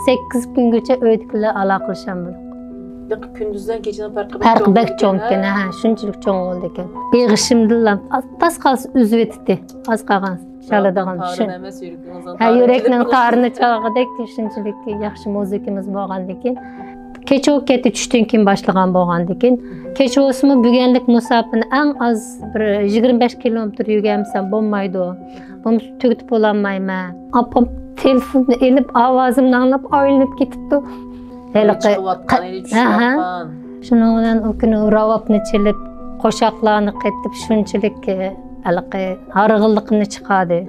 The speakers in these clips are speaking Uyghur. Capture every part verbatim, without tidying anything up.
سەككىز كۈنگىچە ئۆيدىكىلەر ئالاقىلىشالمىدۇق. دېمەك، كۈندۈزدىن كېچىنىڭ پەرقى بەك پەرقى چوڭ بەك بولىدىكەن، چوڭكەن، ھە؟ ھە، شۇنچىلىك چوڭ بولىدىكەن. بېغىشىمدىلا ئاز قالسا ئۈزۈۋېتىتتى، ئاز قالغان شالىدىغان. تارىنى شۇ-، ئەمەس، يۈرىكىڭىزنىڭ ھە، تارىنى يۈرەكنىڭ چېلىپ تارىنى چالغۇدەك شۇنچىلىك ياخشى مۇزىكىمىز بولغاندىكىن. كېچە بولۇپ كەتتى، چۈشتىن كېيىن باشلىغان بولغاندىكىن. كېچە بولسىمۇ بۈگۈنلۈك مۇساپىنى ئەڭ ئاز بىر يىگىرمە بەش كىلومېتىر يۈگۈرمىسەم بولمايدۇ. بولمىسا تۈگىتىپ بولالمايمەن. ئاپام تېلېفوننى ئېلىپ، ئاۋازىمنى ئاڭلاپ ئايلىنىپ كېتىپتۇ. ھېلىقى چىقىۋاتقان، ھېلى ھە، ھە. چۈشۈۋاتقان. شۇنىڭ بىلەن ئۇ كۈنى راۋابنى چېلىپ، قوشاقلارنى قېتىپ، شۇنچىلىك، ھېلىقى ھارغىنلىقىمنى چىقاردى.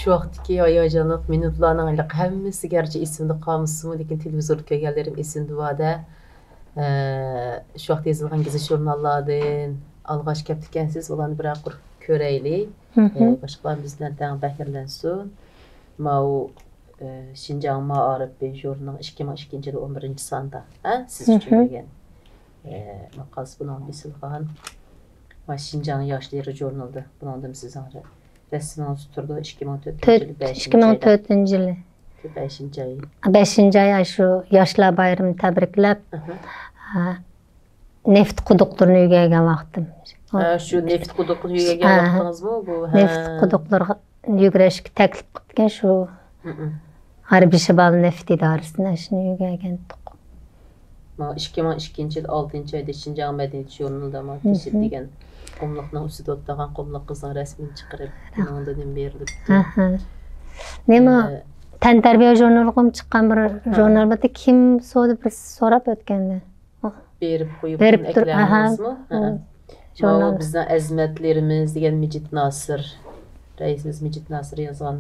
شۇ ۋاقىتتىكى ھاياجانلىق مىنۇتلارنىڭ ھېلىقى ھەممىسى گەرچە ئېسىمدە قالمىسىمۇ، لېكىن تېلېۋىزوردا كۆرگەنلىرىم ئېسىمدە بار-دە. ئە، شۇ ۋاقىتتا يېزىلغان گېزىت-ژۇرناللاردىن ئالغاچ كەپتىكەنسىز، ئۇلارنى بىرەر قۇر كۆرەيلى. مھم. ئە، باشقىلار بىز بىلەن تەڭ بەھرىلەنسۇن. ماۋۇ، ئە، شىنجاڭ مائارىپى ژۇرنىلىنىڭ ئىككى مىڭ ئىككىنچى يىلى ئون بىرىنچى سانىدا، ھە، سىز ئۈچۈن مھم. بەرگەن، ئە، ماقالىسى بۇنىڭ بېسىلغان. ۋە شىنجاڭ ياشلىرى ژۇرنىلىدا بۇنىڭدىمۇ سىزنىڭ رەسىمىڭىز تۇرىدۇ، ئىككى مىڭ تۆتىنچى يىلى، تۆت-، بەشىنچى ئايدا. ئىككى مىڭ تۆتىنچى يىلى. بەشىنچى ئاي. بەشىنچى ئاي، شۇ ياشلار بايرىمىنى تەبرىكلەپ، ئاھا. ھە، نېفىت قۇدۇقلىرىنى يۆگەيگەن ۋاقتىم. ھە، شۇ نېفىت قۇدۇقلىرىنى يۆگەيگەن ھە، ھە. ۋاقتىڭىزمۇ بۇ؟ ھە. نېفىت قۇدۇقلىرىغا يۈگۈرۈشكە تەكلىپ قىپتىكەن شۇ مم. غەربىي شىمال نېفىت ئىدارىسىدىن ئاشۇنى يۆگەيگەنتۇق. مانا ئىككى مىڭ ئىككىنچى يىل ئالتىنچى ئايدا شىنجاڭ مەدەنىيەت ژۇرنىلىدا مانا مم. تېشىپ دېگەن قۇملۇقنىڭ ئۈستىدە ئولتۇرغان قۇملۇق قىزنىڭ رەسىمىنى چىقىرىپ، ئۇنىڭدىن نېمە بېرىلىپتۇ. ھە، ھە. نېمە، ئە، تەنتەربىيە ژۇرنىلىغىمۇ چىققان بىر ھە. ژۇرنال بار ئىدى. كىم سورىدى، بىرسى سوراپ ئۆتكەندە. بېرىپ قويۇپ بېرىپ تۇرۇپ، ئەكىلەلمەيسىزمۇ؟ ھە. ھە. ماۋۇ ژۇرنال. بىزنىڭ ئەزىمەتلىرىمىز دېگەن مىجىت ناسىر، رەئىسىمىز مىجىت ناسىر يازغان،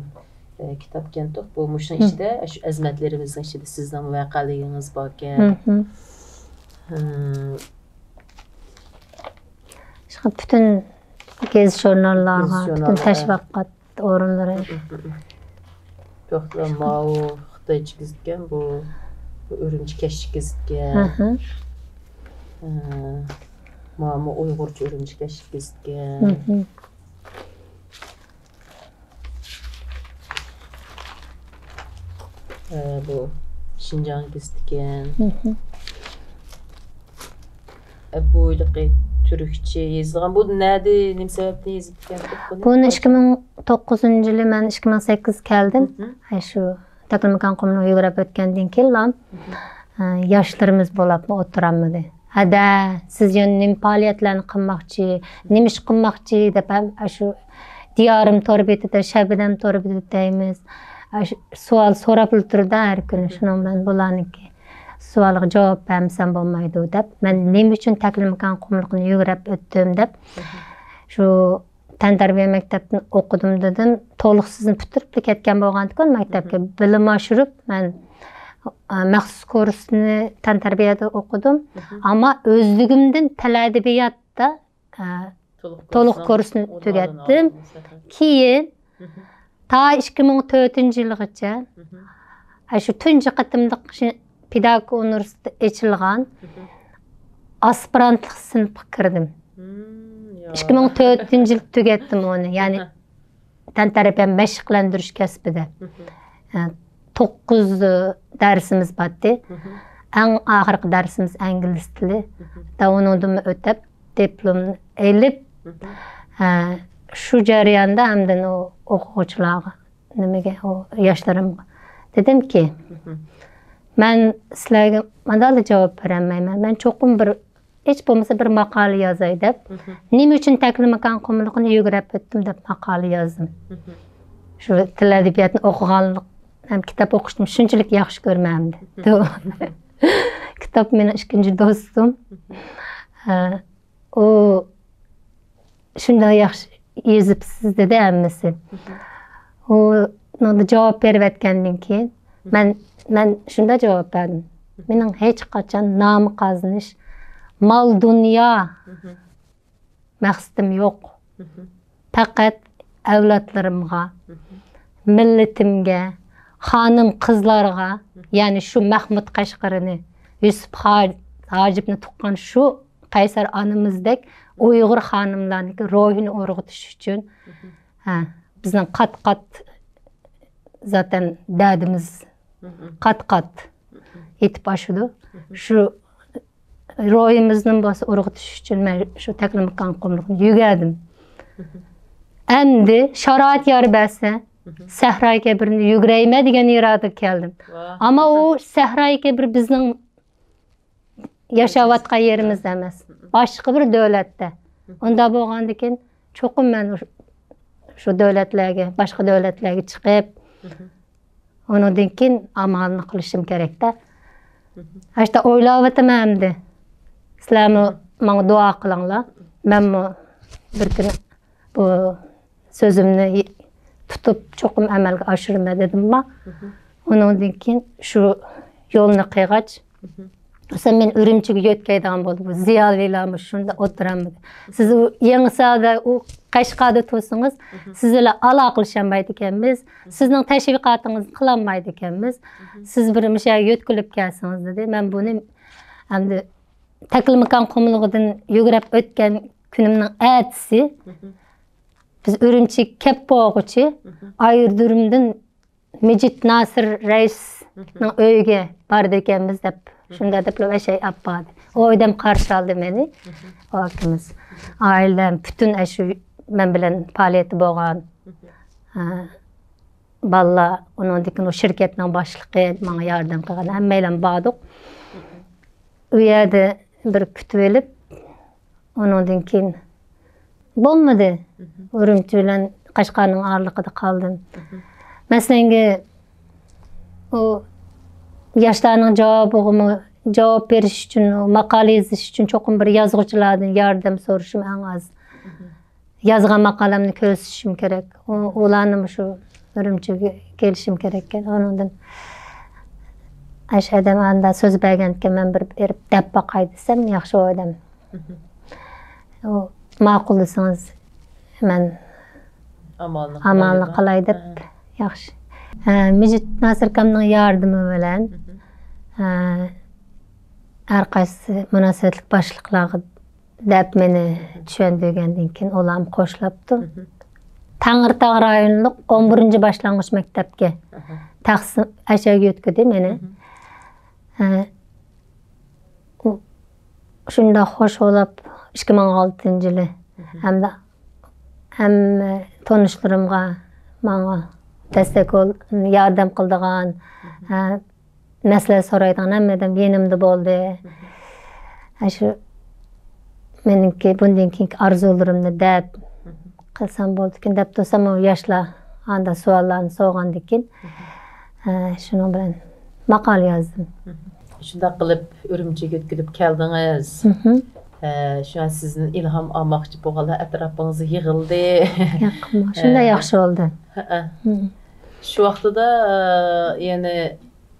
ئە، كىتابكەنتۇق. بۇ مۇشۇنىڭ ھە. ئىچىدە، شۇ ئەزىمەتلىرىمىزنىڭ ئىچىدە سىزنىڭ ۋەقەلىكىڭىز باركەن. ھە، ھە. ھە. شۇ پۈتۈن گېزىت ژۇرناللارغا، گېزىت پۈتۈن ژۇرناللار، ھە. تەشۋىقات ئورۇنلىرى. توختىلا، ماۋۇ خىتايچە گېزىتكەن، بۇ، بۇ ئۈرۈمچى كەچلىك گېزىتكەن. ئاھا. ئە، ماۋۇ ئۇيغۇرچە ئۈرۈمچى كەچلىك گېزىتكەن. مھم. ئە، بۇ شىنجاڭ گېزىتكەن. مھم. ئە، بۇ ھېلىقى تۈركچە يېزىلغان. بۇ نەدە، نېمە سەۋەبتىن يېزىپتىكەن بۇنى؟ بۇنى ئىككى مىڭ توققۇزىنچى يىلى، مەن ئىككى مىڭ سەككىز كەلدىم. مھم. ئە، شۇ تەكلىماكان قۇملۇقىنى يۈگرەپ ئۆتكەندىن كېيىنلا، مھم. ئە، ياشلىرىمىز بولۇپمۇ ئولتۇرالمىدى. ھەدە، سىز يەنە نېمە پائالىيەتلەرنى قىلماقچى، نېمە ئىش قىلماقچى دەپ ھەم ئاشۇ دىيارىم تور بېتىدە، شەبنەم تور بېتىدە دەيمىز. ئاشۇ سوئال سوراپلا تۇرىدۇ ھەر كۈنى. شۇنىڭ بىلەن بۇلارنىڭكى سوئالغا جاۋاب بەرمىسەم بولمايدۇ دەپ، مەن نېمە ئۈچۈن تەكلىماكان قۇملۇقىنى يۈگرەپ ئۆتتۈم دەپ، شۇ تەنتەربىيە مەكتەپتىن ئوقۇدۇم دېدىم. تولۇقسىزنى پۈتتۈرۈپلا كەتكەن بولغانتىكەن مەكتەپكە. بىلىم ئاشۇرۇپ، مەن، ئە، مەخسۇس كۇرسنى تەنتەربىيەدە ئوقۇدۇم. ئەمما ئۆزلۈكۈمدىن تىل ئەدەبىياتتا، ئە، تولۇق تولۇق كۇرسنى كۇرسنى ئۇنۋانىنى تۈگەتتىم. ئالدىڭىز. كېيىن تا ئىككى مىڭ تۆتىنچى يىلغىچە، ئە، شۇ تۇنجى قېتىملىق شۇ پېداگوگىكا ئۇنىۋېرسىتېتى ئېچىلغان ئاسپىرانتلىق سىنىپقا كىردىم. مم، يا. ئىككى مىڭ تۆتىنچى يىل تۈگەتتىم ئۇنى. يەنى تەنتەربىيە مەشىقلەندۈرۈش كەسپىدە. مھم. ئە، توققۇز، ئە، دەرسىمىز بارتتى. مھم. ئەڭ ئاخىرقى دەرسىمىز ئىنگلىز تىلى. مھم. دا ئۇنىڭدىنمۇ ئۆتۈپ، دىپلومنى ئېلىپ، مھم. ئە، شۇ جەرياندا ئاندىن ئۇ ئوقۇغۇچىلارغا، نېمىگە، ئۇ ياشلىرىمغا دېدىمكى، مھم. مەن سىلەرگە مانداقلا جاۋاب بېرەلمەيمەن. مەن چوقۇم بىر ھېچ بولمىسا بىر ماقالە يازاي دەپ، مھم. نېمە ئۈچۈن تەكلىماكان قۇملۇقىنى يۈگرەپ ئۆتتۈم دەپ ماقالە يازدىم. مھم. شۇ تىل ئەدەبىياتنى ئوقۇغانلىق ھەم كىتاب ئوقۇشنى شۇنچىلىك ياخشى كۆرمەمدى. مھم. كىتاب مېنىڭ ئىككىنچى دوستۇم. مھم. ھە، ئۇ شۇنداق ياخشى يېزىپسىز دېدى ھەممىسى. مھم. ئۇنىڭدا جاۋاب بېرىۋەتكەندىن كېيىن، مھم. مەن، مەن شۇنداق جاۋاب بەردىم. مھم. مېنىڭ ھېچقاچان نام قازىنىش، مال دۇنيا مھم. مەقسىتىم يوق. مھم. پەقەت ئەۋلادلىرىمغا، مھم. مىللىتىمگە، خانىم قىزلارغا، يەنى شۇ مەخمۇت قەشقىرىنى، يۈسۈپ ھاج-، ھاجىپنى تۇغقان شۇ قەيسەر ئانىمىزدەك ئۇيغۇر خانىملارنىڭكى روھىنى ئۇرغۇتۇش ئۈچۈن، ھە، بىزنىڭ قات-قات زاتەن دەردىمىز قات-قات يېتىپ ئاشىدۇ. شۇ روھىمىزنى بولسا ئۇرغۇتۇش ئۈچۈن مەن شۇ تەكلىماكان قۇملۇقىنى يۆگەدىم. ئەمدى شارائىت يار بەرسە، سەھرايى كەبىرنى يۈگۈرەيمەن دېگەن ئىرادىگە كەلدىم. ۋاھ. ئەمما ئۇ سەھرايى كەبىر بىزنىڭ ياشاۋاتقان يېرىمىزدە ئەمەس. باشقا بىر دۆلەتتە. ئۇنداق بولغاندىكىن چوقۇم مەن شۇ دۆلەتلەرگە، باشقا دۆلەتلەرگە چىقىپ، ئۇنىڭدىن كېيىن ئامالنى قىلىشىم كېرەكتە. ئاشتا ئويلاۋاتىمەن ئەمدى. سىلەرمۇ ماڭا دۇئا قىلىڭلار. مەنمۇ بىر كۈنى بۇ سۆزۈمنى تۇتۇپ، چوقۇم ئەمەلگە ئاشۇرىمەن دېدىمما. ئۇنىڭدىن كېيىن شۇ يولنى قىلغاچ، سەن مېنى ئۈرۈمچىگە يۆتكەيدىغان بولدى. بۇ زىيالىيلارمۇ شۇنداق ئولتۇرالمىدى. سىز ئۇ يېڭىساردا، ئۇ قەشقەردە تۇرسىڭىز، سىز بىلەن ئالاقىلىشالمايدىكەنمىز، سىزنىڭ تەشۋىقاتىڭىزنى قىلالمايدىكەنمىز. سىز بىر مۇشۇ يەرگە يۆتكىلىپ كەلسىڭىز دېدى. مەن بۇنى ئەمدى تەكلىماكان قۇملۇقىدىن يۈگۈرۈپ ئۆتكەن كۈنۈمنىڭ ئەتىسى بىز ئۈرۈمچىگە كەپ بولغۇچە ئايرودرومدىن مىجىت ناسىر رەئىسنىڭ ئۆيىگە بارىدىكەنمىز دەپ، شۇنداق دەپلا ئەشەي ئاپپاردى. ئۇ ئادەم قارشى ئالدى مېنى. ئۇ ئاكىمىز. ئائىلەم پۈتۈن ئەشۇ مەن بىلەن پائالىيەتتە بولغان، ھە، بالىلار، ئۇنىڭدىن كېيىن ئۇ شىركەتنىڭ باشلىقى، ماڭا ياردەم قىلغان ھەممەيلەن باردۇق. ئۇ يەردە بىر كۈتۈۋېلىپ، ئۇنىڭدىن كېيىن بولمىدى. ئۈرۈمچى بىلەن قەشقەرنىڭ ئارىلىقىدا قالدىم. مەسىلەنگە، ئۇ ياشلارنىڭ جاۋابىغىمۇ جاۋاب بېرىش ئۈچۈن، ئۇ ماقالە يېزىش ئۈچۈن چوقۇم بىر يازغۇچىلاردىن ياردەم سورىشىم ئەڭ ئاز. يازغان ماقالەمنى كۆرسىتىشىم كېرەك. ئۇ، ئۇلارنى مۇشۇ ئۈرۈمچىگە كېلىشىم كېرەككەن. ئۇنىڭدىن ئاشۇ ئادەم ئاندا سۆز بەرگەنكەن، مەن بىر بېرىپ دەپ باقاي دېسەم، ياخشى ئۇ ئادەم. ئۇ ماقۇل دېسىڭىز، مەن ئامالنى قىلاي دەپ. ياخشى. ھە، مىجىت ناسىر ئاكامنىڭ ياردىمى بىلەن، ھە، ھەر قايسى مۇناسىۋەتلىك باشلىقلارغا دەپ مېنى چۈشەندۈرگەندىن كېيىن ئۇلارمۇ خوشلاپتۇ. تەڭرىتاغ رايونلۇق ئون بىرىنچى باشلانغۇچ مەكتەپكە تەقسىم، ئەشەگە يۆتكىدى مېنى. ھە، ئۇ شۇنداق خوش بولاپ، ئىككى مىڭ ئالتىنچى يىلى ھەمدە ھەممە تونۇشلىرىمغا، ماڭا دەستەك بول-، ياردەم قىلىدىغان، ھە، مەسلىھەت سورايدىغان ھەممە ئادەم يېنىمدا بولدى. ئاشۇ مېنىڭكى بۇندىن كېيىنكى ئارزۇلىرىمنى دەپ قىلسام بولىدىكەن دەپ تۇرسام، ئۇ ياشلار ئاندا سوئاللارنى سورىغاندىكىن، ئە، شۇنىڭ بىلەن ماقالە يازدىم. شۇنداق قىلىپ ئۈرۈمچىگە يۆتكىلىپ كەلدىڭىز. ئە، شۇڭا سىزدىن ئىلھام ئالماقچى بولغانلار ئەتراپىڭىزغا يىغىلدى. ياق، شۇنداق ياخشى بولدى. شۇ ۋاقتىدا، ئە، يەنە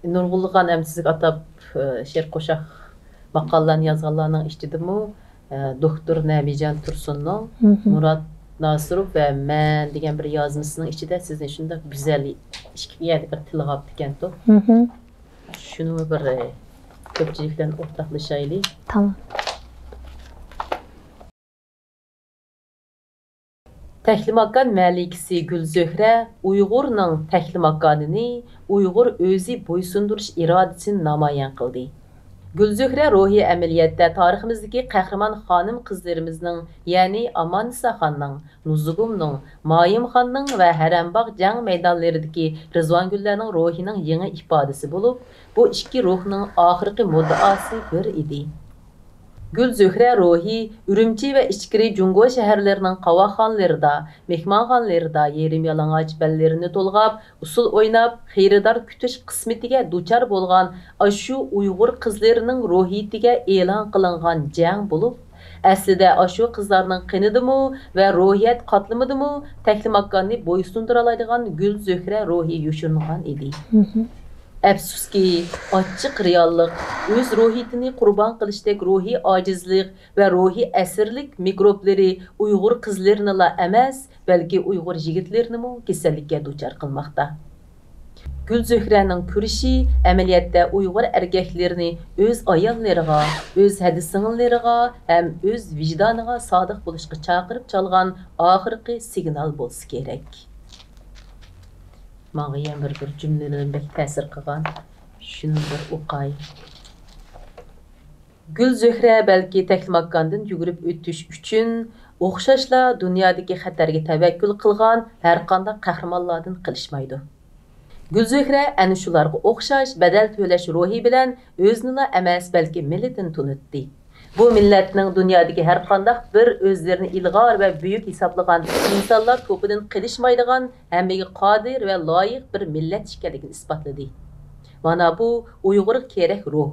نۇرغۇنلىغان ھەم سىزگە ئاتاپ، ئە، شېئىر قوشاق ماقالىلەرنى يازغانلارنىڭ ئىچىدىمۇ، ئە، دوكتور نەبىجان تۇرسۇننىڭ، مۇرات ناسىروف ۋە مەن دېگەن بىر يازمىسىنىڭ ئىچىدە سىزنى شۇنداق گۈزەل ئىككى يەردە بىر تىلغا ئاپتىكەنتۇ. شۇنىمۇ بىر، ئە، كۆپچىلىك بىلەن ئورتاقلىشايلى. تەكلىماكان مەلىكىسى گۈلزۆھرە ئۇيغۇرنىڭ تەكلىماكانىنى ئۇيغۇر ئۆزى بويسۇندۇرۇش ئىرادىسىنى نامايان قىلدى. گۈلزۆھرە روھى ئەمەلىيەتتە تارىخىمىزدىكى قەھرىمان خانىم قىزلىرىمىزنىڭ، يەنى ئاماننىساخاننىڭ، نۇزۇگۇمنىڭ، مايىمخاننىڭ ۋە ھەرەمباغ جەڭ مەيدانلىرىدىكى رىزۋانگۈللەرنىڭ روھىنىڭ يېڭى ئىپادىسى بولۇپ، بۇ ئىككى روھنىڭ ئاخىرقى مۇددىئاسى بىر ئىدى. گۈلزۆھرە روھى ئۈرۈمچى ۋە ئىچكىرى جۇڭگو شەھەرلىرىنىڭ قاۋاقخانىلىرىدا، مېھمانخانىلىرىدا يېرىم يالىڭاچ بەللىرىنى تولغاپ، ئۇسسۇل ئويناپ، خېرىدار كۈتۈش قىسمىتىگە دۇچار بولغان ئاشۇ ئۇيغۇر قىزلىرىنىڭ روھىيىتىگە ئېلان قىلىنغان جەڭ بولۇپ، ئەسلىدە ئاشۇ قىزلارنىڭ قېنىدىمۇ ۋە روھىيەت قاتلىمىدىمۇ تەكلىماكاننى بويسۇندۇرالايدىغان گۈلزۆھرە روھى يوشۇرۇنغان ئىدى. ئەپسۇسكى، ئاچچىق رېئاللىق، ئۆز روھىيىتىنى قۇربان قىلىشتەك روھىي ئاجىزلىق ۋە روھىي ئەسىرلىك مىكروبلىرى ئۇيغۇر قىزلىرىنىلا ئەمەس، بەلكى ئۇيغۇر يىگىتلىرىنىمۇ كېسەللىككە دۇچار قىلماقتا. گۈلزۆھرەنىڭ كۈرىشى ئەمەلىيەتتە ئۇيغۇر ئەركەكلىرىنى ئۆز ئاياللىرىغا، ئۆز ھەدە سىڭىللىرىغا ھەم ئۆز ۋىجدانىغا سادىق بولۇشقا چاقىرىپ چالغان ئاخىرقى سىگنال بولسا كېرەك. ماڭا يەنە بىر، بىر جۈملىلىرىم بەك تەسىر قىلغان. شۇنى بىر ئوقاي. گۈلزۆھرە بەلكى تەكلىماكاندىن يۈگۈرۈپ ئۆتۈش ئۈچۈن ئوخشاشلا دۇنيادىكى خەتەرگە تەۋەككۈل قىلغان ھەرقانداق قەھرىمانلاردىن قېلىشمايدۇ. گۈلزۆھرە ئەنە شۇلارغا ئوخشاش بەدەل تۆلەش روھى بىلەن ئۆزىنىلا ئەمەس، بەلكى مىللىتىنى تونۇتتى. بۇ مىللەتنىڭ دۇنيادىكى ھەرقانداق بىر ئۆزلىرىنى ئىلغار ۋە بۈيۈك ھېسابلىغان ئىنسانلار توپىدىن قېلىشمايدىغان، ھەممىگە قادىر ۋە لايىق بىر مىللەت ئىكەنلىكىنى ئىسپاتلىدى. مانا بۇ ئۇيغۇرغا كېرەك روھ.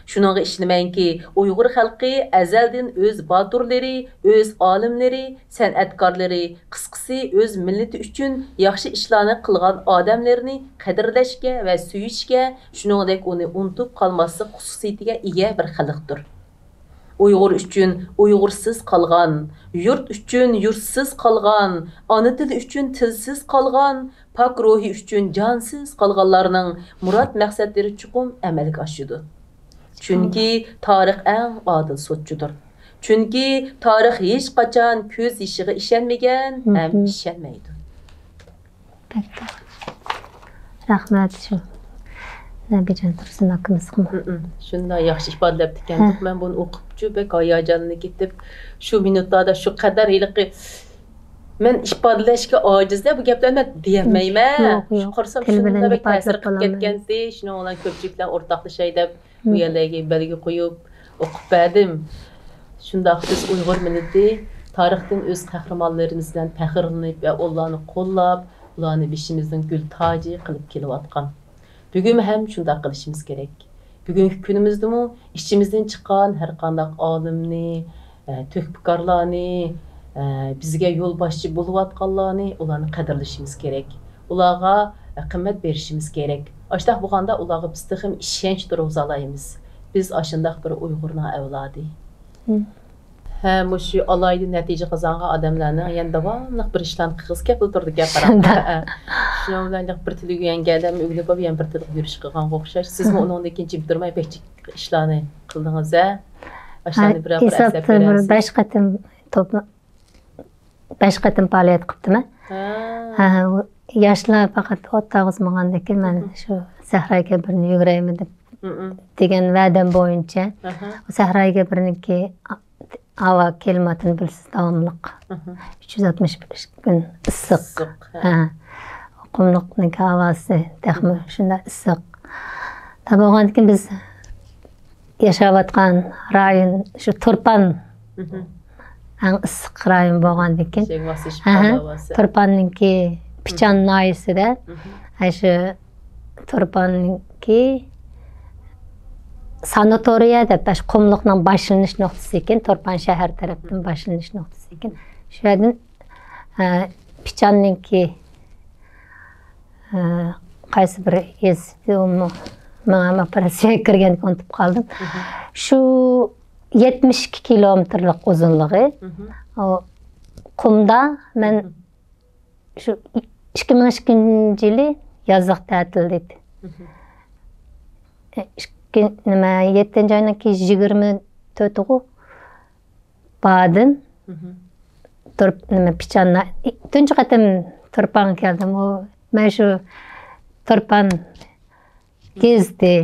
شۇنىڭغا ئىشىنىمەنكى، ئۇيغۇر خەلقى ئەزەلدىن ئۆز باتۇرلىرى، ئۆز ئالىملىرى، سەنئەتكارلىرى، قىسقىسى، ئۆز مىللىتى ئۈچۈن ياخشى ئىشلارنى قىلغان ئادەملىرىنى قەدىرلەشكە ۋە سۆيۈشكە، شۇنىڭدەك ئۇنى ئۇنتۇپ قالماسلىق خۇسۇسىيىتىگە ئىگە بىر خەلقتۇر. ئۇيغۇر ئۈچۈن ئۇيغۇرسىز قالغان، يۇرت ئۈچۈن يۇرتسىز قالغان، ئانا تىلى ئۈچۈن تىلسىز قالغان، پاك روھى ئۈچۈن جانسىز قالغانلارنىڭ مۇراد مەقسەتلىرى چوقۇم ئەمەلگە ئاشىدۇ. چۈنكى تارىخ ئەڭ ئادىل سوتچىدۇر. چۈنكى تارىخ ھېچقاچان كۆز يېشىغا ئىشەنمىگەن ھەم ئىشەنمەيدۇ. بەك توغرا. رەھمەت شۇ نەبىجان تۇرسۇن ئاكىمىزغىمۇ. شۇنداق ياخشى ئىپادىلەپتىكەن. مەن بۇنى ئوقۇپچۇ بەك ھاياجانلىنىپ كېتىپ، شۇ مىنۇتلاردا شۇ قەدەر ھېلىقى مەن ئىپادىلەشكە ئاجىزدە بۇ گەپلەرنى مەن دېيەلمەيمەن. يوق، يوق. قارىسام شۇنداق بەك تەسىر قىلىپ كەتكەنتى، شۇنىڭ بىلەن كۆپچىلىك بىلەن ئورتاقلىشاي دەپ بۇ يەرلەرگە بەلگە قويۇپ ئوقۇپ بەردىم. شۇنداق بىز ئۇيغۇر مىللىتى تارىختىن ئۆز قەھرىمانلىرىمىز بىلەن پەخىرلىنىپ ۋە ئۇلارنى قوللاپ، ئۇلارنى بېشىمىزنىڭ گۈل تاجى قىلىپ كېلىۋاتقان. بۈگۈنمۇ ھەم شۇنداق قىلىشىمىز كېرەك. بۈگۈنكى كۈنىمىزدىمۇ ئىچىمىزدىن چىققان ھەرقانداق ئالىمنى، ئە، تۆھپىكارلارنى، ئە، بىزگە يولباشچى بولۇۋاتقانلارنى، ئۇلارنى قەدىرلىشىمىز كېرەك. ئۇلارغا، ئە، قىممەت بېرىشىمىز كېرەك. ئاشۇنداق بولغاندا ئۇلارغا بىز تېخىمۇ ئىشەنچ تۇرغۇزالايمىز. بىز ئاشۇنداق بىر ئۇيغۇرنىڭ ئەۋلادى. ھە، مۇشۇ ئالاھىدە نەتىجە قازانغان ئادەملەرنىڭ يەنە داۋاملىق بىر ئىشلارنى قىلغۇسى كېلىپ تۇرىدىكەن، قاراڭ. شۇنىڭ بىلەن بىر تىلى ئۆگەنگەن ئادەم ئۆگىنىپ بولۇپ يەنە بىر تىلغا يۈرۈشكە قىلغانغا ئوخشاش. سىزمۇ ئۇنىڭدىن كېيىن جىم تۇرماي بەك جىق ئىشلارنى قىلدىڭىز-ھە؟ ئاشۇلارنى بىر، بىر ئەسلەپ بېرەمسىز؟ بەش قېتىم توپلا-، بەش قېتىم پائالىيەت قىپتىمەن. ھە، ياشلار پەقەت ئوت ئاغزىمىغاندىكىن مەن شۇ سەھرايى كەبىرنى يۈگۈرەيمەن دەپ دېگەن ۋەدەم بويىچە سەھرايى كەبىرنىڭكى ھاۋا كىلىماتىنى بىلىسىز، داۋاملىق ئۈچ يۈز ئاتمىش بەش كۈن ئىسسىق. ھە. قۇملۇقنىڭكى ھاۋاسى تېخىمۇ شۇنداق ئىسسىق. دا بولغاندىكىن بىز ياشاۋاتقان رايون شۇ تۇرپان، ئەڭ ئىسسىق رايون بولغاندىكىن، تۇرپاننىڭكى پىچان ناھىيەسىدە، ئە، شۇ تۇرپاننىڭكى ساناتورىيە دەپ، شۇ قۇملۇقنىڭ باشلىنىش نۇقتىسى ئىكەن، تۇرپان شەھەر تەرەپتىن باشلىنىش نۇقتىسى ئىكەن. شۇ يەردىن، ئە، پىچاننىڭكى، ئە، قايسى بىر يېزا، ماڭا ئاپپاراتسىيەگە كىرگەندىكىن ئۇنتۇپ قالدىم. شۇ يەتمىش ئىككى كىلومېتىرلىق ئۇزۇنلۇقى. ئۇ قۇمدا مەن شۇ ئىككى مىڭ ئىككىنچى يىلى يازلىق تەتىلدە ئىدى. ئىككى، نېمە، يەتتىنچى ئاينىڭكى يىگىرمە تۆتىغۇ باردىم. تۇرپ، نېمە، پىچاندا تۇنجى قېتىم تۇرپانغا كەلدىم. ئۇ، مەن شۇ تۇرپان گېزىتى،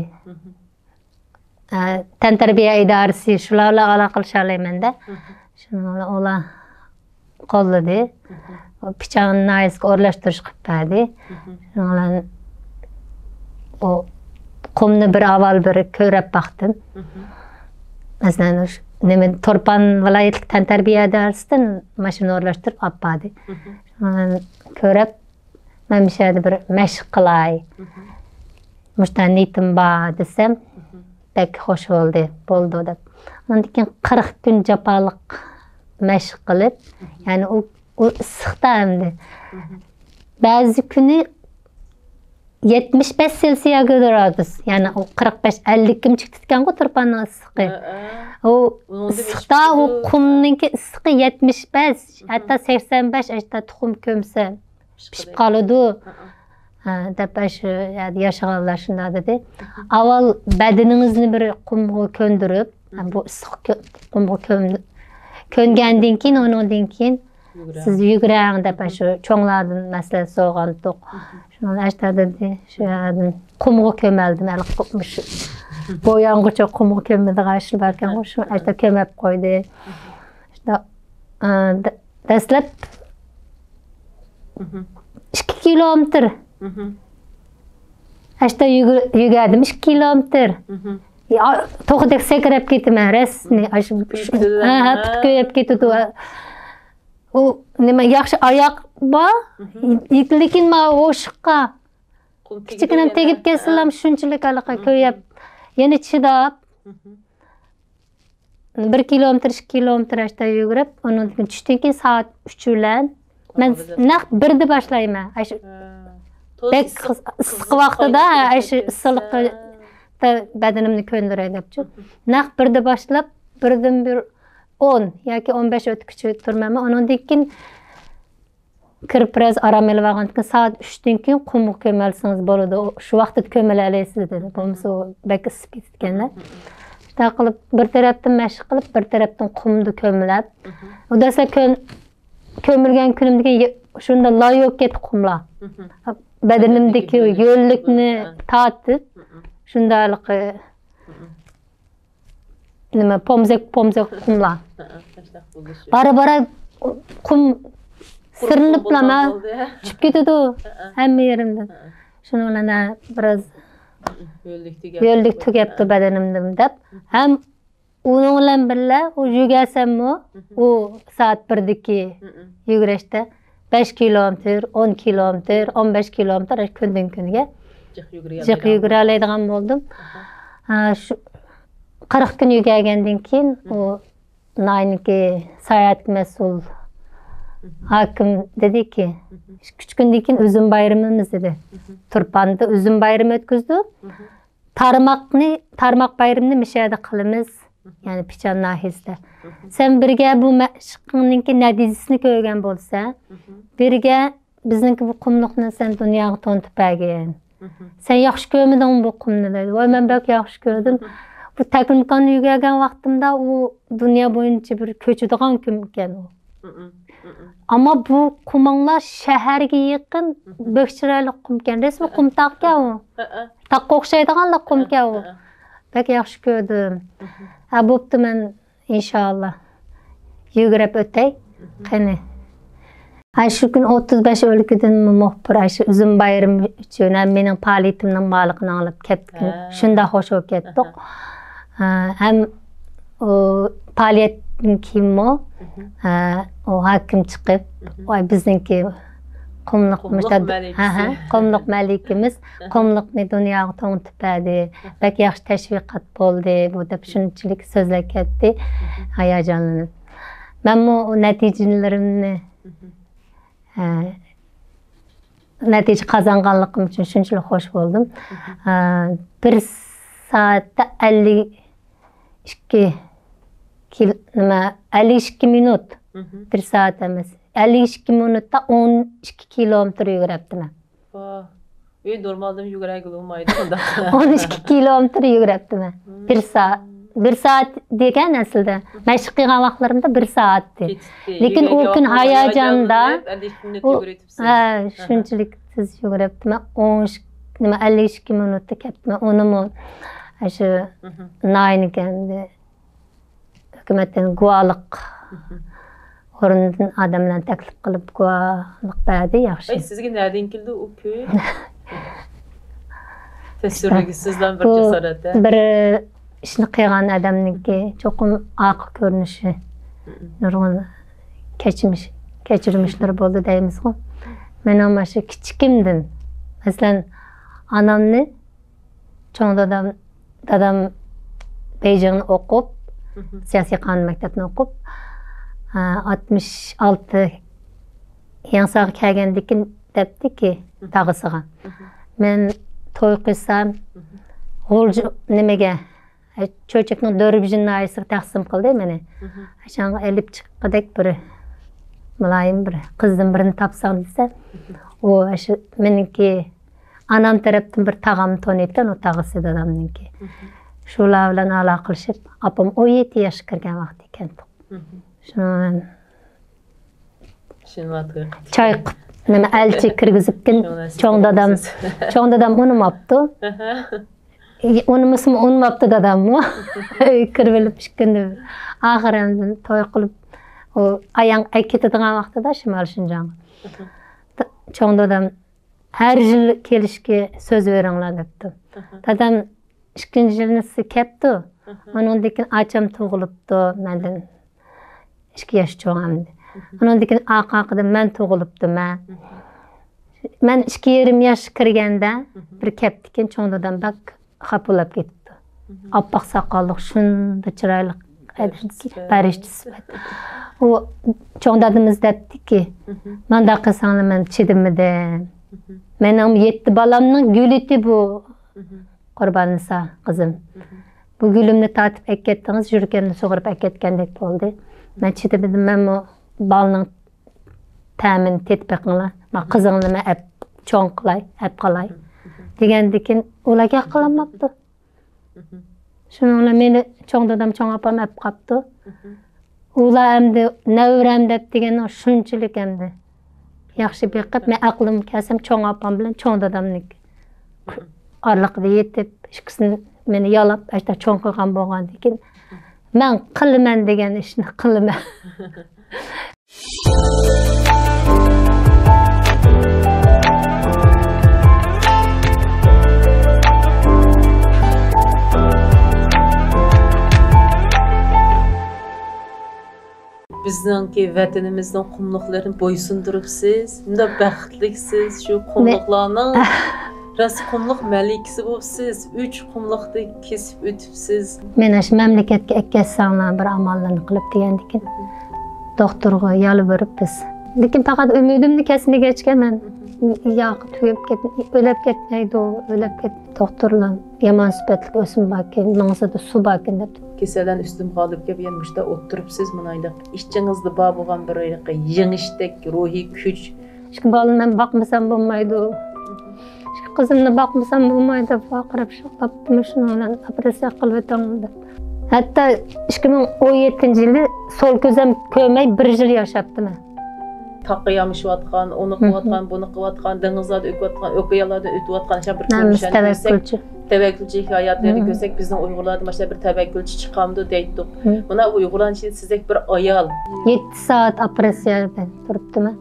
ئە، تەنتەربىيە ئىدارىسى، شۇلار بىلەن ئالاقىلىشالايمەن-دە. شۇنىڭ بىلەن ئۇلار قوللىدى. ئۇ پىچان ناھىيەسىگە ئورۇنلاشتۇرۇش قىلىپ بەردى. شۇنىڭ بىلەن ئۇ قۇمنى بىر ئاۋۋال بىر كۆرۈپ باقتىم. مەسىلەن، نېمە، تۇرپان ۋىلايەتلىك تەنتەربىيە ئىدارىسىدىن ماشىنا ئورۇنلاشتۇرۇپ ئاپ باردى. شۇنىڭ بىلەن كۆرۈپ، مەن مۇشۇ يەردە بىر مەشىق قىلاي، مۇشۇنداق نىيىتىم بار دېسەم، بەك خوش بولدى، بولىدۇ دەپ. ئاندىن كېيىن قىرىق كۈن جاپالىق مەشىق قىلىپ، يەنى ئۇ، ئۇ ئىسسىقتا ئەمدى. بەزى كۈنى يەتمىش بەش سېلسىيە گرادۇس، يەنى ئۇ قىرىق بەش، ئەللىككىمۇ چىقىدىكەنغۇ تۇرپاننىڭ ئىسسىقى. ئۇ ئىسسىقتا ئۇ قۇمنىڭكى ئىسسىقى يەتمىش بەش، ھەتتا سەكسەن بەش، ھەتتا تۇخۇم كۆمسە پىشىپ قالىدۇ. ئە، دەپ، ئاشۇ يەردە ياشىغانلار شۇنداق دېدى. ئاۋۋال بەدىنىڭىزنى بىر قۇمغا كۆندۈرۈپ، ئە، بۇ ئىسسىق كۆ-، قۇمغا كۆم-، كۆنگەندىن كېيىن، ئۇنىڭدىن كېيىن يۈگۈرەڭ. سىز يۈگۈرەڭ دەپ، ئاشۇ چوڭلاردىن مەسلىھەت سورىغانتۇق. شۇنىڭ ئاشتا دېدى، شۇ يەردىن قۇمغا كۆمەلدىم، ھېلىقى مۇشۇ بويانغۇچە قۇمغا كۆمىدىغان ئىشلار باركەنغۇ، شۇ ئاشتا كۆمۈپ قويدى. شۇنداق، ئە، دە-، دەسلەپ ئىككى كىلومېتىر. ئاشتا يۈگۈر-، يۈگۈردۈم ئىككى كىلومېتىر. يا، توختىدەك سەكرەپ كېتىمەن، رەسمىي. ئاشۇ، ھە، ھە، پۇت كۆيۈپ كېتىدۇ. ئۇ نېمە، ياخشى ئاياق بار، لېكىن ماۋۇ ئوشۇققا كىچىككىنە تېگىپ كەتسىلا، شۇنچىلىك ھېلىقى كۆيۈپ، يەنە چىداپ. بىر كىلومېتىر، ئىككى كىلومېتىر ئاشتا يۈگۈرۈپ، ئۇنىڭدىن كېيىن چۈشتىن كېيىن سائەت ئۈچ بىلەن مەن نەق بىردە باشلايمەن. ئاشۇ بەك ئىسسىق ۋاقتىدا، ئاشۇ ئىسسىقلىققا بەدىنىمنى كۆندۈرەي دەپچۇ. نەق بىردە باشلاپ، بىردىن بىر ئون ياكى ئون بەش ئۆتكۈچە تۇرىمەن. ئۇنىڭدىن كېيىن كىرىپ بىراز ئارام ئېلىپ ئالغاندىن كېيىن، سائەت ئۈچتىن كېيىن قۇمغا كۆمەلسىڭىز بولىدۇ. شۇ ۋاقىتتا كۆمۈلەلەيسىز دېدى. بولمىسا ئۇ بەك ئىسسىپ كېتىدىكەنلەر. شۇنداق قىلىپ بىر تەرەپتىن مەشىق قىلىپ، بىر تەرەپتىن قۇمدا كۆمۈلەپ. ئۇ دەسلەپ كۆن-، كۆمۈلگەن كۈنۈمدىن كېيىن شۇنداق لاي بولۇپ كەتتى قۇملار. بەدىنىمدىكى يۆللۈكنى تارتىپ، شۇنداقلىقى نېمە، پومزەك، پومزەك قۇملار. بارا-بارا قۇم سىرلىنىپلا چۈشۈپ كېتىدۇ ھەممە يېرىمدىن. شۇنىڭ بىلەن بىراز يۆللۈك تۈگەپتۇ بەدىنىمدىن دەپ. ھەم ئۇنىڭ بىلەن بىللە ئۇ يۈگۈرسەممۇ، ئۇ سائەت بىردىكى يۈگۈرۈشتە بەش كىلومېتىر، ئون كىلومېتىر، ئون بەش كىلومېتىر كۈندىن كۈنگە جىق يۈگۈرەلەيدىغان بولدۇم. ھە، شۇ قىرىق كۈن يۈگۈرگەندىن كېيىن ئۇ ناھىيەنىڭكى ساياھەتكە مەسئۇل ھاكىم دېدىكى، ئۈچ كۈندىن كېيىن ئۈزۈم بايرىمىمىز دېدى. تۇرپاندا ئۈزۈم بايرىمى ئۆتكۈزدۇق. تارماقنى، تارماق بايرىمىنى مۇشۇ يەردە قىلىمىز. يەنى پىچان ناھىيەسىدە. سەن بىرگە بۇ مەشىقىڭنىڭكى نەتىجىسىنى كۆرگەن بولسا، بىرگە بىزنىڭكى بۇ قۇملۇقنى سەن دۇنياغا تونۇتۇپ بەرگىن. سەن ياخشى كۆرمىدىڭمۇ بۇ قۇمنى دەيدۇ. ۋاي، مەن بەك ياخشى كۆردۈم. بۇ تەكلىماكاننى يۈگۈرگەن ۋاقتىمدا ئۇ دۇنيا بويىچە بىر كۆچىدىغان قۇم ئىكەن ئۇ. ئەمما بۇ قۇمۇڭلار شەھەرگە يېقىن، بەك چىرايلىق قۇمكەن. رەسمىي قۇمتاغكەن ئۇ. تاغقا ئوخشايدىغانلا قۇمكەن ئۇ. بەك ياخشى كۆردۈم. ھە، بوپتۇ، مەن ئىنشائاللا يۈگۈرۈپ ئۆتەي. قېنى. ھە، شۇ كۈنى ئوتتۇز بەش ئۆلكىدىن مۇخبىر، ھە، شۇ ئۈزۈم بايرىمى ئۈچۈن ھەم مېنىڭ پائالىيىتىمنىڭ بارلىقىنى ئاڭلاپ كەتكىن. شۇنداق خوش بولۇپ كەتتۇق. ھە، ھەم ئۇ پائالىيەتتىن كېيىنمۇ، ھە، ئۇ ھاكىم چىقىپ، ۋاي، بىزنىڭكى قۇملۇق قۇملۇق مۇشتا-، مەلىكىسى. ھە، ھە، قۇملۇق مەلىكىمىز قۇملۇقنى دۇنياغا تونۇتۇپ بەردى. بەك ياخشى تەشۋىقات بولدى بۇ، دەپ شۇنچىلىك سۆزلەپ كەتتى، ھاياجانلىنىپ. مەنمۇ ئۇ نەتىجىلىرىمنى، ھە، نەتىجە قازانغانلىقىم ئۈچۈن شۇنچىلىك خوش بولدۇم. ھە، بىر سائەتتە ئەللىك ئىككى كىل-، نېمە، ئەللىك ئىككى مىنۇت. بىر سائەت ئەمەس. ئەللىك ئىككى مىنۇتتا ئون ئىككى كىلومېتىر يۈگۈرۈپتىمەن. ۋاھ. ئۆي نورمالدىن يۈگۈرەرگىلى بولمايدۇ ئۇنداق. ئون ئىككى كىلومېتىر يۈگۈرۈپتىمەن. بىر سائەت، بىر سائەت دېگەن ئەسلىدە. مەشىق قىلغان ۋاقىتلىرىمدا بىر سائەتتى. لېكىن ئۇ كۈن ھاياجاندا، ئەللىك ئىككى مىنۇت يۈگۈرۈۋېتىپسىز. ھە، شۇنچىلىك تېز يۈگۈرۈپتىمەن. ئون ئىككى، نېمە، ئەللىك ئىككى مىنۇتتا كەپتىمەن. ئۇنىمۇ شۇ ناھىيەنىڭكى ئەمدى ھۆكۈمەتتىن گۇۋاھلىق ئورنىدىن ئادەملەرنى تەكلىپ قىلىپ گۇۋاھلىق بەردى، ياخشى. ئەي، سىزگە نەدىن كېلدى ئۇ كۈچ؟ تەسۋىرلىگۈسىزلا بىر بۇ جاسارەت، ھە؟ بىر ئىشنى قىلغان ئادەمنىڭكى چوقۇم ئارقا كۆرۈنۈشى، نۇرغۇن كەچمىش، كەچۈرمىشلىرى بولدى دەيمىزغۇ. مېنىڭ مانا شۇ كىچىكىمدىن، مەسىلەن، ئانامنى چوڭ دادام، دادام بېيجىڭنى ئوقۇپ، سىياسىي قانۇن مەكتەپنى ئوقۇپ، ھە، ئاتمىش ئالتە يېڭىسارغا كەلگەندىن كېيىن دەپتىكى، داغىسىغا. مەن توي قىلسام، غۇلجا نېمىگە، ھە، چۆچەكنىڭ دۆربىژىن ناھىيەسىگە تەقسىم قىلدى مېنى. ئاشۇنىڭغا ئېلىپ چىققۇدەك بىر مۇلايىم بىر قىزدىن بىرنى تاپساڭ دېسە، ئۇ ئاشۇ مېنىڭكى ئانام تەرەپتىن بىر تاغام تونۇيتتى، ئۇ تاغىسى دادامنىڭكى. شۇلار بىلەن ئالاقىلىشىپ، ئاپام ئون يەتتە ياشقا كىرگەن ۋاقتى ئىكەن. شۇنىڭ بىلەن چاي قىپ، نېمە، ئەلچى كىرگۈزۈپتىن، چوڭ دادام، چوڭ دادام ئۇنىماپتۇ. ئۇنىمىسىمۇ ئۇنىماپتۇ داداممۇ. ئۆيگە كىرىۋېلىپ ئىككىنى. ئاخىرى ئاندىن توي قىلىپ، ئۇ ئاياڭ ئەكېتىدىغان ۋاقتىدا شىمال شىنجاڭغا. چوڭ دادام ھەر يىل كېلىشكە سۆز بېرىڭلار دەپتۇ. دادام ئىككىنچى يىلىنى كەپتۇ. ئۇنىڭدىن كېيىن ئاچام تۇغۇلۇپتۇ مەندىن. ئىككى ياش چوڭ ئەمدى. ئۇنىڭدىن كېيىن ئارقا-ئارقىدىن مەن تۇغۇلۇپتىمەن. مەن ئىككى يېرىم ياشقا كىرگەندە بىر كەپتىكەن، چوڭ دادام بەك خاپا بولاپ كېتىپتۇ. ئاپئاق ساقاللىق، شۇنداق چىرايلىق ئادەم، پەرىشتە سۈپەت. ئۇ چوڭ دادىمىز دەپتىكى، مانداق قىلساڭلار مەن چىدىمىدىم. مېنىڭ يەتتە بالامنىڭ گۈلىتى بۇ. قۇرباننىسا قىزىم، بۇ گۈلۈمنى تارتىپ ئەكەتتىڭىز، يۈرىكىمنى سۇغۇرۇپ ئەكەتكەندەك بولدى. مەن چىدىمىدىم، مەنمۇ بالنىڭ تەمىنى تېتىپ بېقىڭلار. ما قىزىڭنى مەن ئەپ چوڭ قىلاي، ئەپ قالاي دېگەندىكىن ئۇلار گەپ قىلالماپتۇ. شۇنىڭ بىلەن مېنى چوڭ دادام، چوڭ ئاپام ئەپ قاپتۇ. ئۇلار ئەمدى نەۋرەم دەپ دېگەننىڭ شۇنچىلىك ئەمدى ياخشى بېقىپ، مەن ئەقلىم كەلسەم چوڭ ئاپام بىلەن چوڭ دادامنىڭكى ئارىلىقىدا يېتىپ، ئىككىسىنى مېنى يالاپ، ئاشۇنداق چوڭ قىلغان بولغاندىكىن، مەن قىلىمەن دېگەن ئىشنى قىلىمەن. بىزنىڭكى ۋەتىنىمىزنىڭ قۇملۇقلىرىنى بويسۇندۇرۇپسىز. مۇنداق بەختلىكسىز، شۇ قۇملۇقلارنىڭ راست قۇملۇق مەلىكىسى بولۇپسىز. ئۈچ قۇملۇقنى كېسىپ ئۆتۈپسىز. مېنى ئاشۇ مەملىكەتكە ئەكەتسەڭلار، بىر ئاماللارنى قىلىپ دېگەندىكىن، دوختۇرغا يالۋۇرۇپ بىز. لېكىن پەقەت ئۈمىدىمنى كەسمىگەچكە مەن، ياقى تۈگەپ كەت-، ئۆلۈپ كەتمەيدۇ، ئۆلۈپ كەت-، دوختۇرلار يامان سۈپەتلىك ئۆسمە باركەن، مېڭىسىدە سۇ باركەن دەپتۇ. كېسەللەرنىڭ ئۈستىدىن غالىب كەپ، يەنە مۇشۇنداق ئولتۇرۇپسىز، مۇنايلىق ئىچىڭىزدە بار بولغان بىر يېڭىشتەك روھىي كۈچ. ئىككى بالىنى مەن باقمىسام بولمايدۇ. ئىككى قىزىمنى باقمىسام بولمايدۇ دەپ ۋارقىراپ يىغلاپتىمەن، شۇنىڭ بىلەن ئوپېراتسىيە قىلىۋېتىڭ دەپ. ھەتتا ئىككى مىڭ ئون يەتتىنچى يىلى سول كۆزۈم كۆرمەي بىر يىل ياشاپتىمەن. تاغقا يامىشىۋاتقان، ئۇنى قىلىۋاتقان، بۇنى قىلىۋاتقان، دېڭىزلاردا ئۆتۈۋاتقان، ئوكيانلاردا ئۆتۈۋاتقان، شۇ بىر كۆرۈنۈشلەرنى كۆرسەك، تەۋەككۈلچى ھاياتلىرىنى كۆرسەك، بىزنىڭ ئۇيغۇرلاردا ماشۇنداق بىر تەۋەككۈلچى چىقامدۇ دەيتتۇق. مانا ئۇيغۇرلارنىڭ ئىچىدە سىزدەك بىر ئايال. يەتتە سائەت ئوپېراتسىيە بىلەن تۇرۇپتىمەن.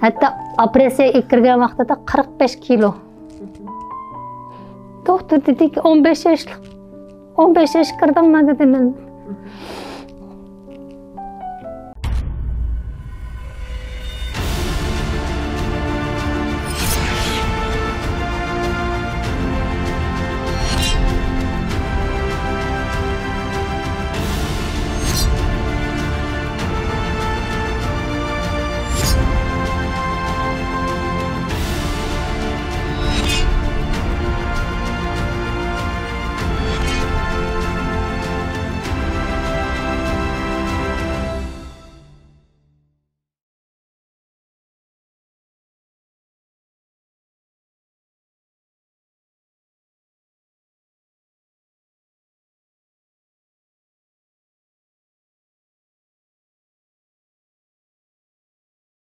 ھەتتا ئوپېراتسىيە ئېلىپ كىرگەن ۋاقتىدا قىرىق بەش كىلو. دوختۇر دېدىكى، ئون بەش ياشلىق، ئون بەش ياشقا كىردىڭما دېدى مەن.